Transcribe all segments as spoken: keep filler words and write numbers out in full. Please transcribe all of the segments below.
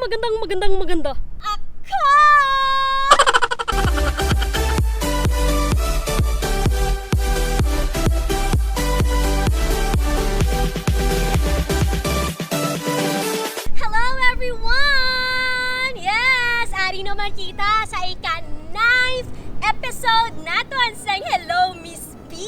Magandang, magandang, maganda. Ako! Hello, everyone! Yes, ari naman kita sa ika-ninth episode naton sang Hello, Miss B.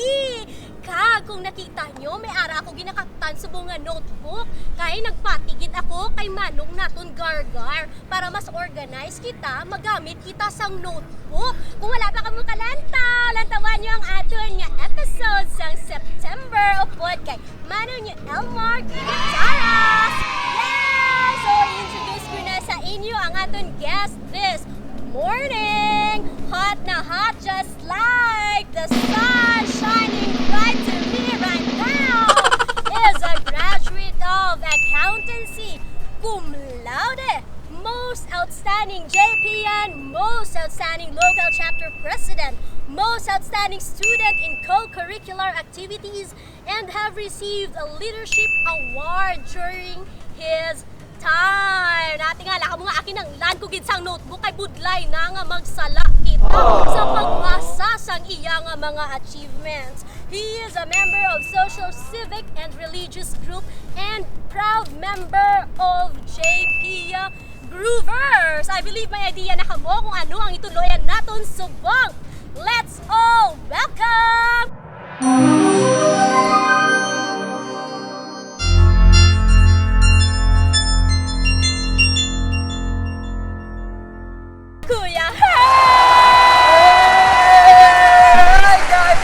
Kag kung nakita nyo, may ara ako ginakaptan subong nga notebook, kay nagpati gid ako kay manong naton Gargar. Para mas organized kita, magamit kita sang notebook. Kung wala pa kamo kalantaw, lantawan nyo ang aton nga episode sang September upod kay Manong nyo Elmar Gutierrez. Yay! So, i-introduce ko na sa inyo ang aton guest this morning. Hot na hot, just like the sun shining bright to me right now, is a graduate of accountancy, cum laude, most outstanding J P N, most outstanding local chapter president, most outstanding student in co-curricular activities, and have received a leadership award during his time. Natingala ka mo nga akin ang lan ko gid sang notebook kay budlay na nga magsala kita sa pagbasa sang iya nga mga achievements. He is a member of social, civic, and religious group and proud member of J P Groovers. I believe may idea na kamo kung ano ang itudloyan naton subong. Let's all welcome Kuya Herb! Hi, guys!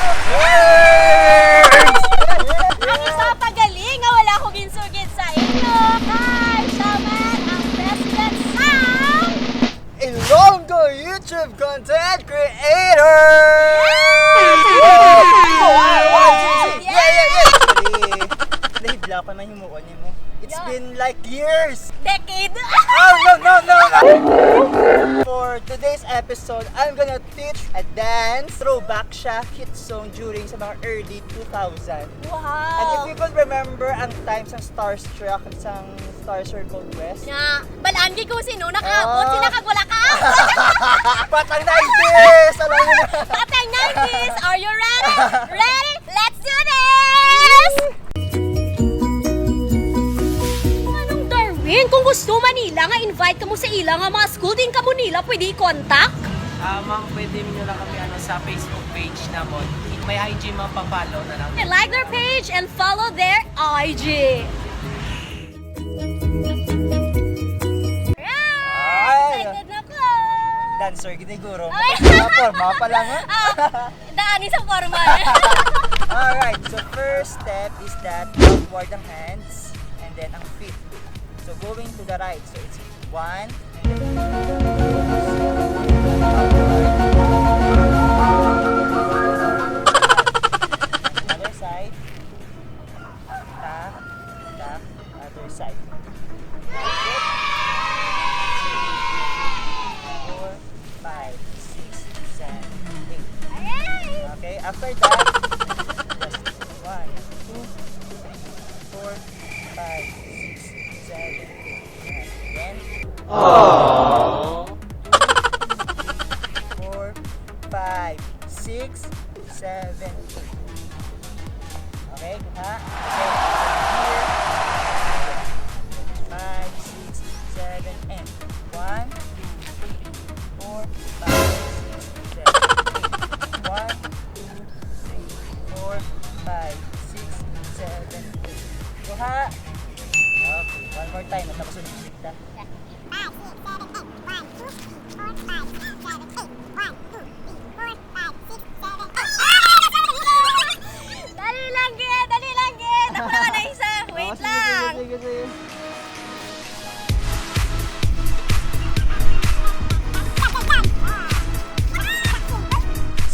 Ang isa pa gali nga wala ko ginsugid sa inyo, kay siya man ang president sang Ilonggo YouTube Content Creator! Yes! Woo! Yes! Yeah, yeah, yeah! Actually, nahidlaw ko na himuon nimo. It's Yeah. been, like, years! Decade! Oh, no, no, no, no! For today's episode, I'm gonna teach a dance. Throwback siya, hit song during sa mga early two thousand. Wow! And if you could remember ang time sang Starstruck, sang Star Circle West. Nga, balaan gid ko sino nakaabot, Oo. sila kag wala ka. Patang nineties! Alam mo na. Patang nineties! Are you ready? Ready? Let's do this! Manong Darwin, kung gusto man nila nga invite kamo sa ila nga mga school, din kamo nila pwede i-contact? Ah, ma'am, pwede nyo lang kami, ano, sa Facebook page namon. May I G, ma'am, pa-follow na lang. Like their page and follow their I G. Ay! Excited na ko! Dancer gid ni guro. Ay! Mga forma pa lang, ha? Ah, daan sa forma. Alright, so first step is that outward ang hands and then ang feet. So going to the right, so it's one, and then other side. Back, back, other side. Four, five, six, seven, eight. Okay, after that, just one, two, three, four, five, six, seven, eight. Again. Aww. Four, five, six, seven, eight. Okay, duha. Okay, here. Five, six, seven, and one, two, three, four, five, six, seven, eight. One, two, three, four, five, six, seven, eight. Duha. Okay, one more time. Tapos ulit kita. Five, six, seven, eight. One, two, three, four, five, six, seven, eight. One, two, three, four, five, six, seven, eight. Ah! Dali lang, gid! Dali lang, gid! Ako naman ang isa. Wait lang. Oh, sige, sige, sige, sige.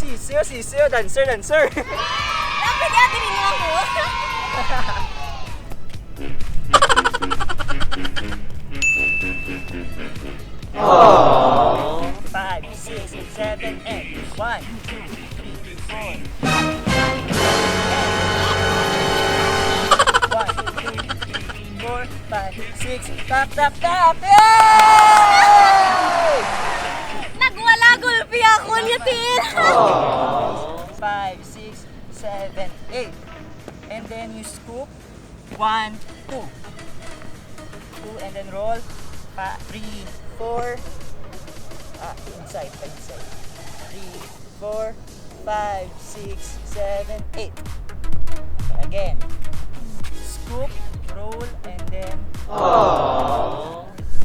Sisiyo, sisiyo, dancer, dancer. Dapat yan, dili mo ako. Five, six, seven, and one, two, three, four. One, two, three, four. Four, five, six, tap, tap, tap! Yay! Nagwala gulpi ako, niyatin! Five, six, seven, eight. And then you scoop. One, two. Two, and then roll. Pa, three, four. Ah, inside, pa inside. Three, four, five, six, seven, eight. Again. Scoop, roll, and then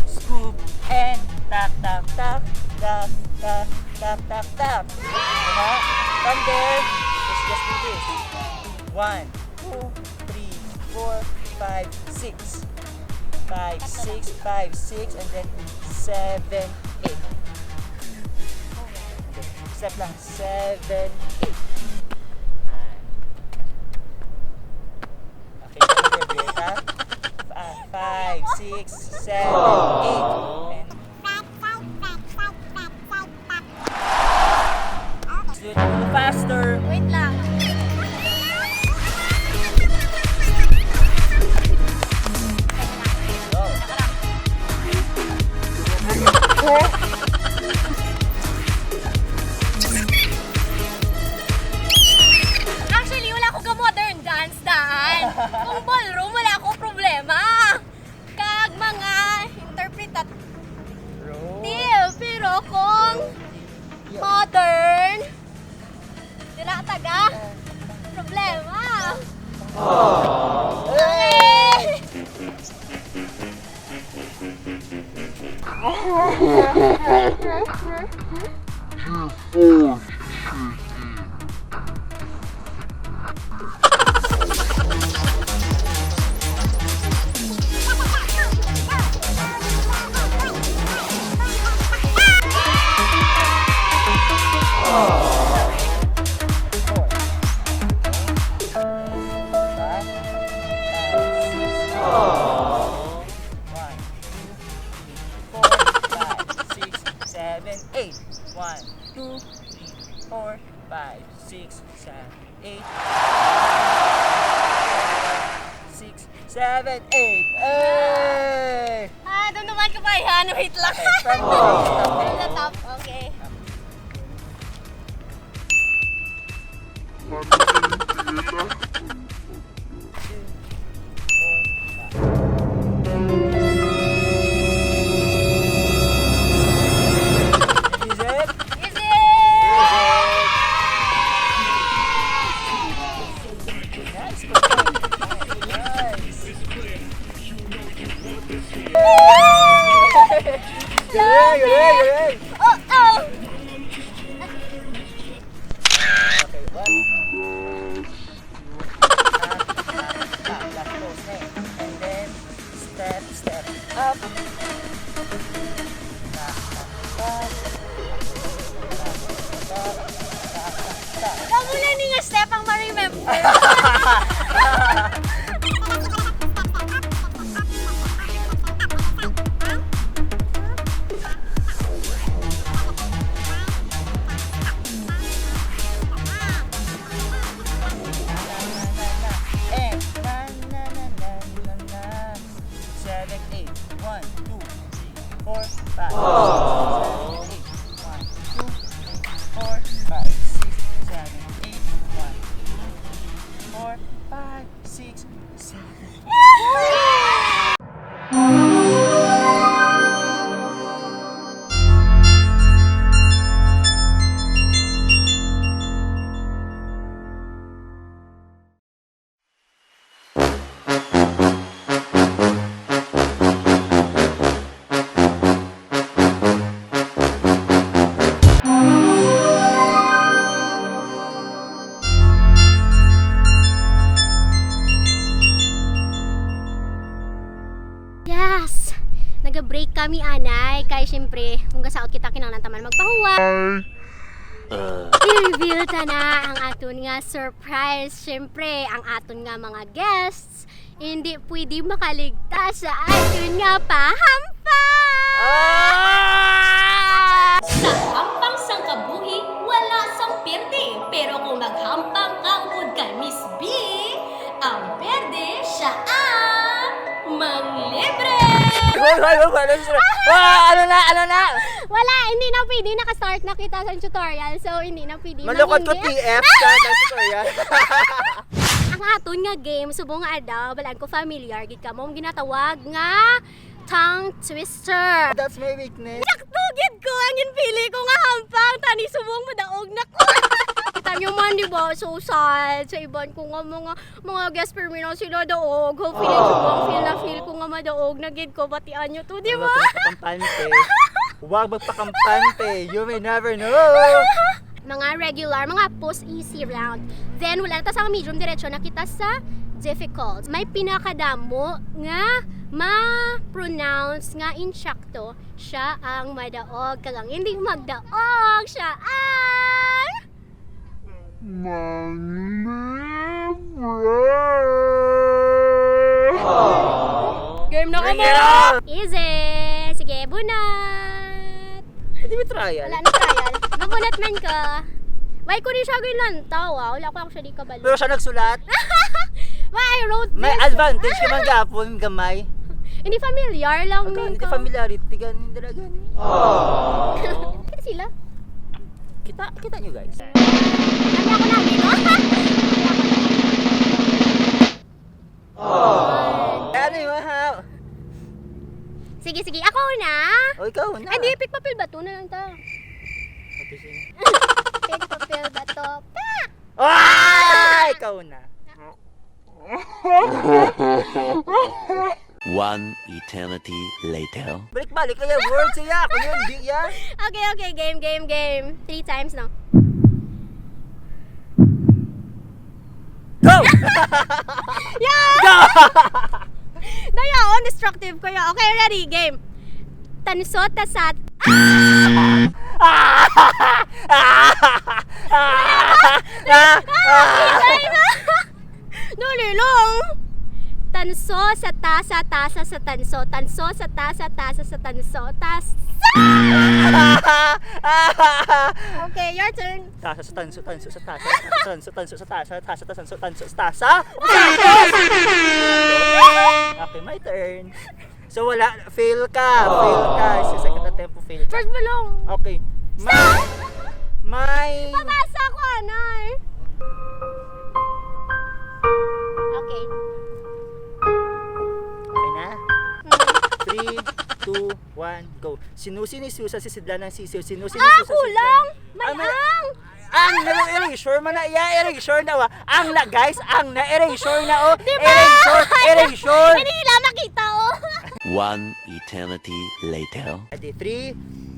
scoop, and tap, tap, tap, tap, tap, tap, tap, tap. Diba? From there, let's just do this. One, two, three, four, five, six. Five, six, five, six, and then seven, eight. Step lang. Seven, eight. Okay, ready, Beta? Ah, five, six, seven, eight. And do it faster. Wait lang. Actually, wala ko ka modern dance daan. Kung ballroom, wala ko problema. Kag mga interpretat-, Bro. Deal, pero kung modern, dira taga problema. Okay. One, two, three, four, five, six, seven, eight. One, two, three, four, five, six, seven, eight. Six, seven, eight. Hey! Ah, doon naman ka pa yan. Wait lang. Okay, from the top. From the top, okay. Is it? Is it? Nice. Nice. Galing, galing, galing. Oh, oh. Okay, one. Tap, tap, tap, tap, close na eh. And then, step, step up. Tap, tap, tap. Tap, tap, tap, tap, tap. Kamo lang ni nga step ang ma-remember. Eh, na, na, na, na, na, na. Seven, eight. One, two, three, four, five, six, seven, eight. One, two, three, four, five, six, seven, eight. One, two, three, four, five, six, seven. Yes! Naga-break kami, anay. Kay, syempre, kung gasaot kita, kinahanglan ta man magpahuway. I-reveal ta na ang aton nga surprise. Syempre, ang aton nga mga guests, hindi pwede makaligtas sa aton nga pahampak! Ah! Sa hampang sang kabuhi, wala sang perde. Pero kung maghampang ka upod kay Miss B, ang perde siya ang mga Hoy, hoy, hoy, hoy, hoy, hoy. Ah, ano na, ano na? Wala, hindi na pwede. Naka-start na kita sa tutorial. So, hindi na pwede. Malukot ko Mangindi. T F sa, sa tutorial. Ang aton nga game, subong nga adlaw, balaan ko familiar gid kamo, ang ginatawag nga tongue twister. That's my weakness. Sakto gid ko ang ginpili ko nga hampang, tani subong madaog na ko. Kita nyo man, di ba? So sad sa iban ko nga mga, mga guest permi na sila daog. Hopefully, subong feel na feel ko nga madaog na gid ko. Batian nyo to, di ba? Huwag magpakampante. Huwag magpakampante. You may never know. Mga regular, mga post easy round. Then, wala na ta sa medium, diretso na kita sa difficult. May pinakadamo nga ma-pronounce nga insakto, siya ang madaog. Kag ang hindi magdaog, siya ang Manglibra! Game na kamo! Easy! Sige, bunot! Pwede may trial? Wala na trial. Mabunot man ka. Why ko ni siya ginlantaw, ah? Wala ko actually kabalo. Pero siya nagsulat. Why I wrote this? May advantage ka man gapon, gamay. Hindi familiar lang. Hindi familiarity, gani, dala, gani. Aww. Kita sila? Kita, kita nyo, guys. Sabi ako na, amigo. Aww. Ano yung mahal? Sige, sige. Ako na. O, ikaw na. Ay, di, pick papel bato na lang ta. Ate, sino? Pick papel bato. Pak! Ah! Ikaw na. One eternity later. Balik-balik kaya word siya. Ako yun, di yan. Okay, okay. Game, game, game. Three times, no? Go! Yeah! Go! Dayaon, destructive ko yun. Okay, ready, game. Tansot, tasat. Ah! Ah! Ah! Ah! Ah! Ah! Dali lang. Tanso sa tasa, tasa sa tanso. Tanso sa tasa, tasa sa tanso. Tasa! Okay, your turn. Tasa sa tanso, tanso sa tasa. Tanso, tanso sa tasa, tasa, tanso, tanso sa tasa. Okay, my turn. So, wala. Fail ka. Fail ka. Sa second attempt, fail ka. First mo lang. Okay. May, may Mabasa ko, anay. Okay. Okay na? Hmm. Three, two, one, go. Sinusi ni Susan si Sidlan ng sisiw. Sinusi ni Ah, Susan si kulang! Sidlan. May Ah, may ang! Ang na, erasure man na iya, erasure na wa. Ang na, guys, ang na, erasure na, oh. Di ba? Erasure, erasure. Hindi nila makita, oh. One eternity later. Ready, three,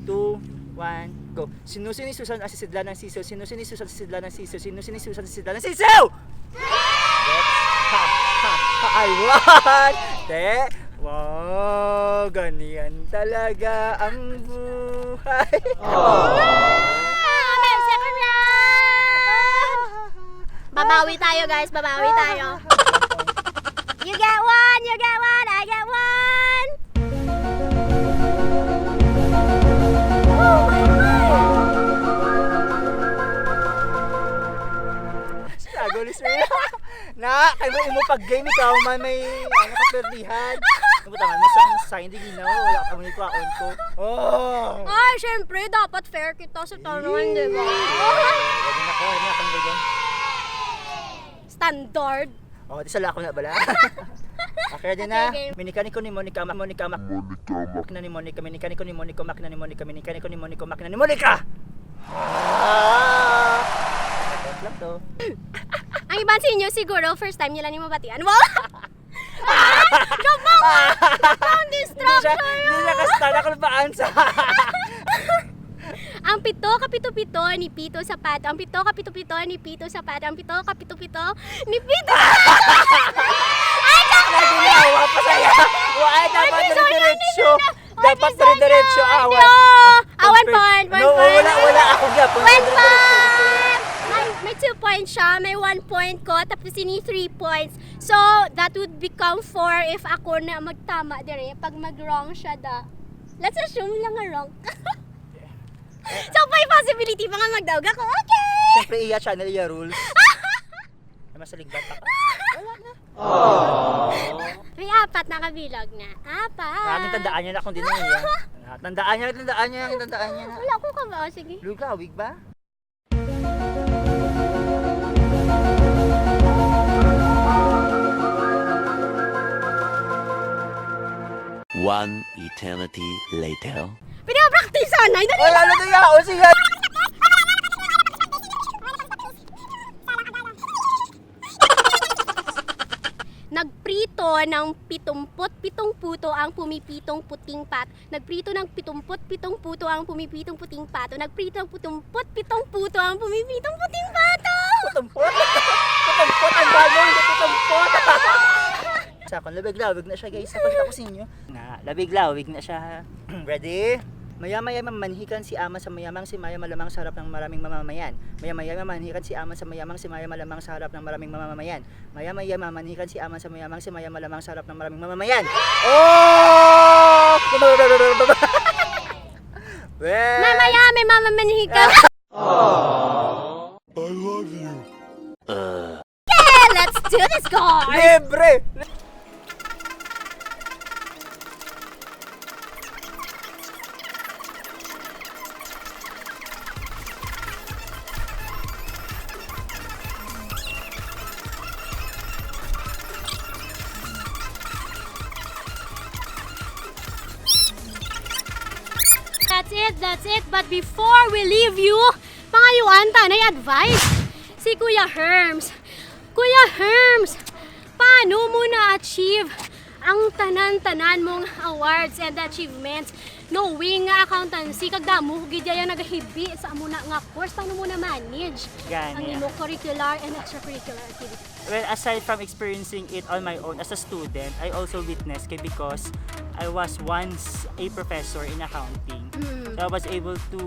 two, one, go. Sinusi ni Susan ang sisidlan ng siso. Sinusi ni Susan sisidlan ng siso. Sinusi ni Susan sisidlan ng siso! Ha, ha, ha, I won! Te, wow, ganyan talaga ang buhay. Ah, may second round! Babawi tayo, guys. Babawi tayo. You get one, you get one, I get one. Oh my God! Struggle is real. Na, kay mo imo pag game ikaw man may, ano, kaperdihan. Ang butangan mo sang sign di ginaw, wala ka mo ni kwaon ko. Oh. Ay, syempre, dapat fair kita sa tanan, di ba? Ready na ko, ready na akong bigyan. Standard. Oh, di sala ako na bala. Okay, ready na. Okay, game. Minikani ko ni Monica, ma-, Monica, ma-, Monica, ma-, makina ni Monica, minikani ko ni Monica, makina ni Monica, minikani ko ni Monica, makina ni Monica! Ah! Tapos lang to. Ang iban sa inyo siguro, first time nila ni mabatian. Wow! Ah! Gabang! Gabang Hindi siya, destruction! Hindi siya kasta, nakulbaan sa Ang pito ka pito-pito ni Pito sa pato. Ang pito ka pito-pito ni Pito sa pato. Ang pito ka pito-pito ni Pito sa pato. Ay, naku! Naginawa pa saya. Wa, ay, dapat Ay, sorry, dire-diretso. Sorry, sorry. Dapat dire-diretso. Ah, Hindi, wala. Oh. Ah, one point, one No, point. wala, wala. Ako gyapon. One Dire-diretso. point! May, may two points siya. May one point ko. Tapos ini three points. So, that would become four if ako na magtama dire. Pag mag-wrong siya, da. Let's assume lang nga wrong. So, may possibility pa nga magdaog ako. Okay! Siyempre, iya channel, iya rules. Ay, masaligbat ako. May apat na kabilog na. Apat. Lagi tandaan niya na kung di na niya. Tandaan niya, tandaan niya, tandaan niya na. Wala ko ka ba? O, sige. Lugawig ba? One eternity later. Pwede mo praktisan, ay, dali. Ay, ano to ya? O, sige. Nagprito ng pitumput pitong puto ang pumipitong puting pat. Nagprito ng pitumput pitong puto ang pumipitong puting pato. Nagprito ng pitumput pitong puto ang pumipitong puting pato. Pitumput? Pitumput ang balon, pitumput. Sa akon, labig-lawig na siya, guys. Sa pagkita ko sa inyo. Na, labig-lawig na siya. Ready? Maya-maya mamanhikan si Ama sa mayamang si Maya malamang sa harap ng maraming mamamayan. Maya-maya mamanhikan si Ama sa mayamang si Maya malamang sa harap ng maraming mamamayan. Maya-maya mamanhikan si Ama sa mayamang si Maya malamang sa harap ng maraming mamamayan. Oh! Well, Mamaya may mamamanhikan. I love you. Uh. Okay, let's do this, guys. Libre! That's it, that's it. But before we leave you, pangayuan ta nay advice si Kuya Herms. Kuya Herms, paano mo na-achieve ang tanan-tanan mong awards and achievements, knowing nga accountancy kag damo gid ang nagahibi sa amo na nga course? Paano mo na-manage Gani. ang imong curricular and extracurricular activities? Well, aside from experiencing it on my own as a student, I also witnessed kay because I was once a professor in accounting. Mm. So I was able to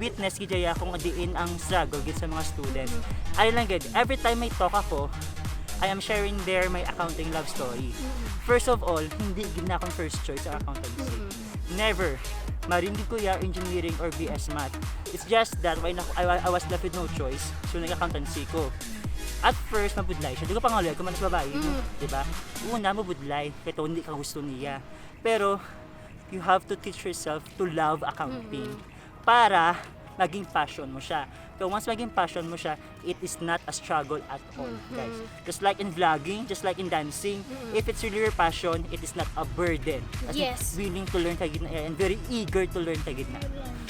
witness gid ya kung diin ang struggle gid sa mga students. Ano lang gid, every time may talk ako, I am sharing there my accounting love story. First of all, hindi gid na akong first choice ang accountancy. Never. Maring gid ko ya engineering or B S math. It's just that when ako, I, I was left with no choice, so nag-accountancy ko. At first, mabudlay siya. Di ko pangaluy kung mas babae, no? Di ba? Una, mabudlay. Kaya hindi ka gusto niya. Pero, you have to teach yourself to love accounting para maging passion mo siya. So, once maging passion mo siya, it is not a struggle at all, guys. Just like in vlogging, just like in dancing, if it's really your passion, it is not a burden. Kasi Yes. willing to learn ka gid na, and very eager to learn ka gid na.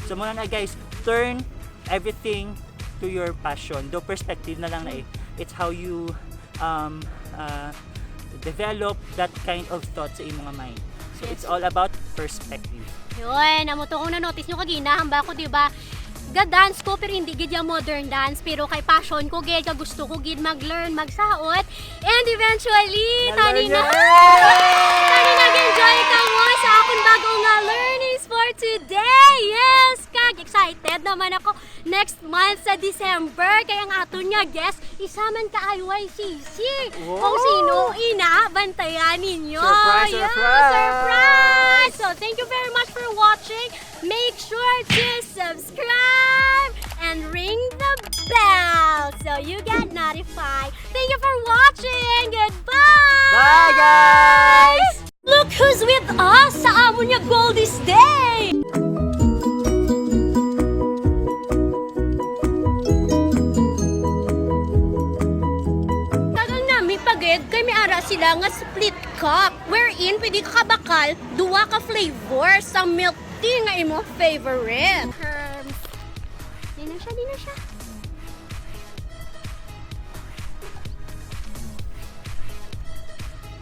So, muna na, guys, turn everything to your passion. Do perspective na lang na eh. It's how you um, uh, develop that kind of thought sa imong mind. So, it's Yes. all about perspective. Yun, amo to kung na-notice nyo kagina, hamba ko, di ba? Ga-dance ko, pero hindi gid yung modern dance. Pero kay passion ko gid, kag gusto ko gid mag-learn, magsaot. And eventually, Na-learn tani na, niya. tani nag-enjoy ka mo sa akong bago nga learnings for today. Yes, kag excited naman ako next month sa December. Kay ang aton nga guest, isa man ka I Y C C. Wow! Kung sino ina, bantayan ninyo. Surprise, Yeah, surprise! Surprise! So, thank you very much for watching. Make sure to subscribe and ring the bell so you get notified. Thank you for watching. Goodbye! Bye, guys! Look who's with us sa amon nga Goldies Day! Kagang nami pa gid kay may ara sila nga split cup, wherein pwede ka kabakal duwa ka flavor sa milk tea nga imo favorite. Herms. Di na siya, di na siya.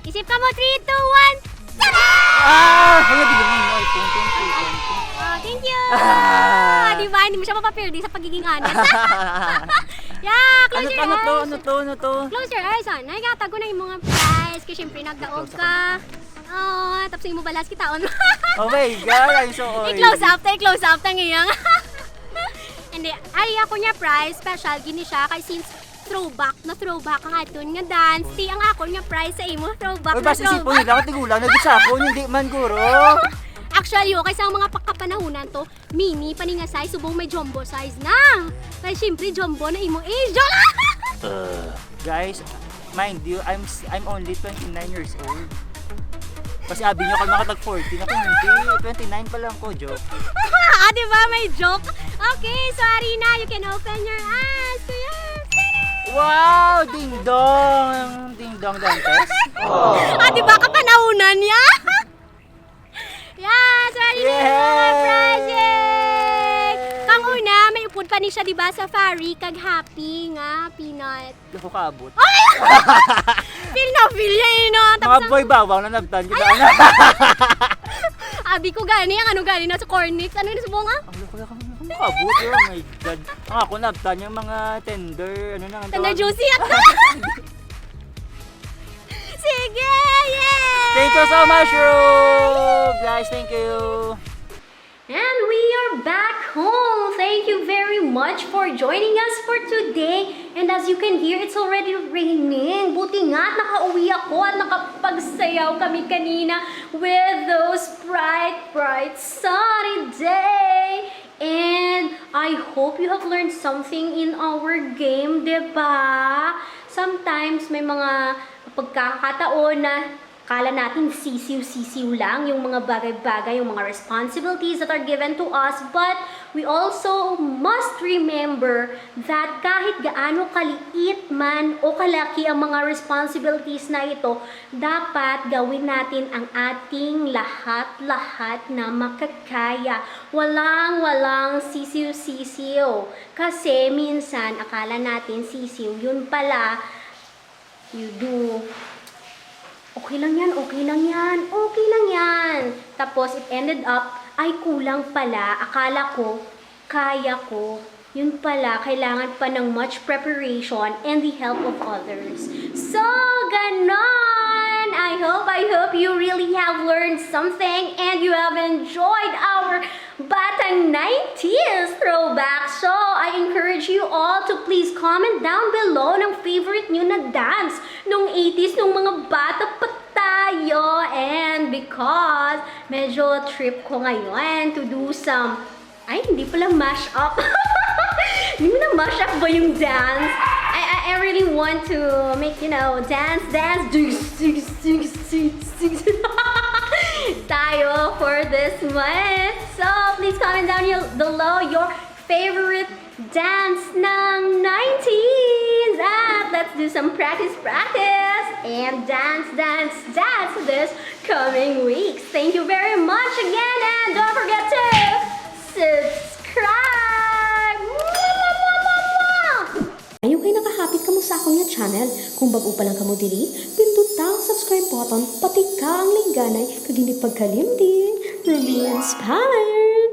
Isip ka mo, three, two, one. Tara! Ah! Ano, di ba? Ay, pum, pum, pum, pum, pum. Oh, thank you! Ah! Di ba? Hindi mo siya mapapildi sa pagiging honest. Yeah, close Ano your to, ano eyes. to, ano to, ano to? Close your eyes, ah. Nakikita ko na yung mga prize. Kasi syempre, nagdaog ka. Oh, tapos yung mo balas kitaon. Oh my God, I'm so old. I-close up, ta, i-close up, ta ngiyang. Hindi, ay, ako niya prize, special, gini siya. Kay since throwback na throwback ang aton nga dance, ti ang ako niya prize sa imo, throwback Uy, na basta isipon throwback. nila, ako tigulang, nagit sa ako, hindi man, guro. Actually, okay, sa mga pakapanahunan to, mini pa ni nga size, subong may jumbo size na. Kay syempre, jumbo na imo age. Joke lang! Guys, Mind you, I'm s- I'm only twenty-nine years old. Kasi abi nyo kami makatag forty na ko, hindi. Twenty-nine pa lang ko, joke. Ah, di ba? May joke. Okay, so Arina, you can open your eyes. Kuya! Wow! Ding dong! Ding dong, Dantes. Ah, di ba? Kapanahunan niya? Yes, ready na yung mga Yay! project! Kang una, may upod pa ni siya, di ba, sa Fari, kag Happy nga, peanut. Di ko kaabot. Feel na feel niya eh, no? Mga Tapos, boy bawang na nabtan kita na. Abi ko gani, ang ano gani na sa Cornix. Ano na sa bunga? Ang loko na kami, di ko kaabot. Oh my God. Ang ako nabtan yung mga tender, ano na. Tender juicy at Sige! Yay! Thank you so much, Rob! Guys, thank you! And we are back home. Thank you very much for joining us for today. And as you can hear, it's already raining. Buti nga at nakauwi ako at nakapagsayaw kami kanina with those bright, bright, sunny day. And I hope you have learned something in our game, di ba? Sometimes may mga pagkakataon na kala natin sisiw-sisiw lang yung mga bagay-bagay, yung mga responsibilities that are given to us, but we also must remember that kahit gaano kaliit man o kalaki ang mga responsibilities na ito, dapat gawin natin ang ating lahat-lahat na makakaya. Walang-walang sisiw-sisiw. Kasi minsan, akala natin sisiw, yun pala, you do. Okay lang yan, okay lang yan, okay lang yan. Tapos, it ended up, ay kulang pala, akala ko, kaya ko. Yun pala, kailangan pa ng much preparation and the help of others. So, ganon! I hope, I hope you really have learned something and you have enjoyed our Batang nineties Throwback Show. I encourage you all to please comment down below ng favorite nyo na dance nung eighties, nung mga bata pa tayo. And because medyo trip ko ngayon to do some, ay, hindi pala mash up. Hindi mo na mash up ba yung dance? I, I, I really want to make, you know, dance, dance, ding, ding, ding, ding, ding, tayo for this month. So, please comment down here below your favorite dance ng nineties. At let's do some practice, practice, and dance, dance, dance this coming weeks. Thank you very much again, and don't forget to subscribe! Mwah, mwah, mwah, mwah, mwah! Ayaw kay nakahapit kamo sa akon nga channel. Kung bag-o pa lang kamo diri, pinduta ang subscribe button, patika ang lingganay, kag hindi pagkalimti, remain inspired!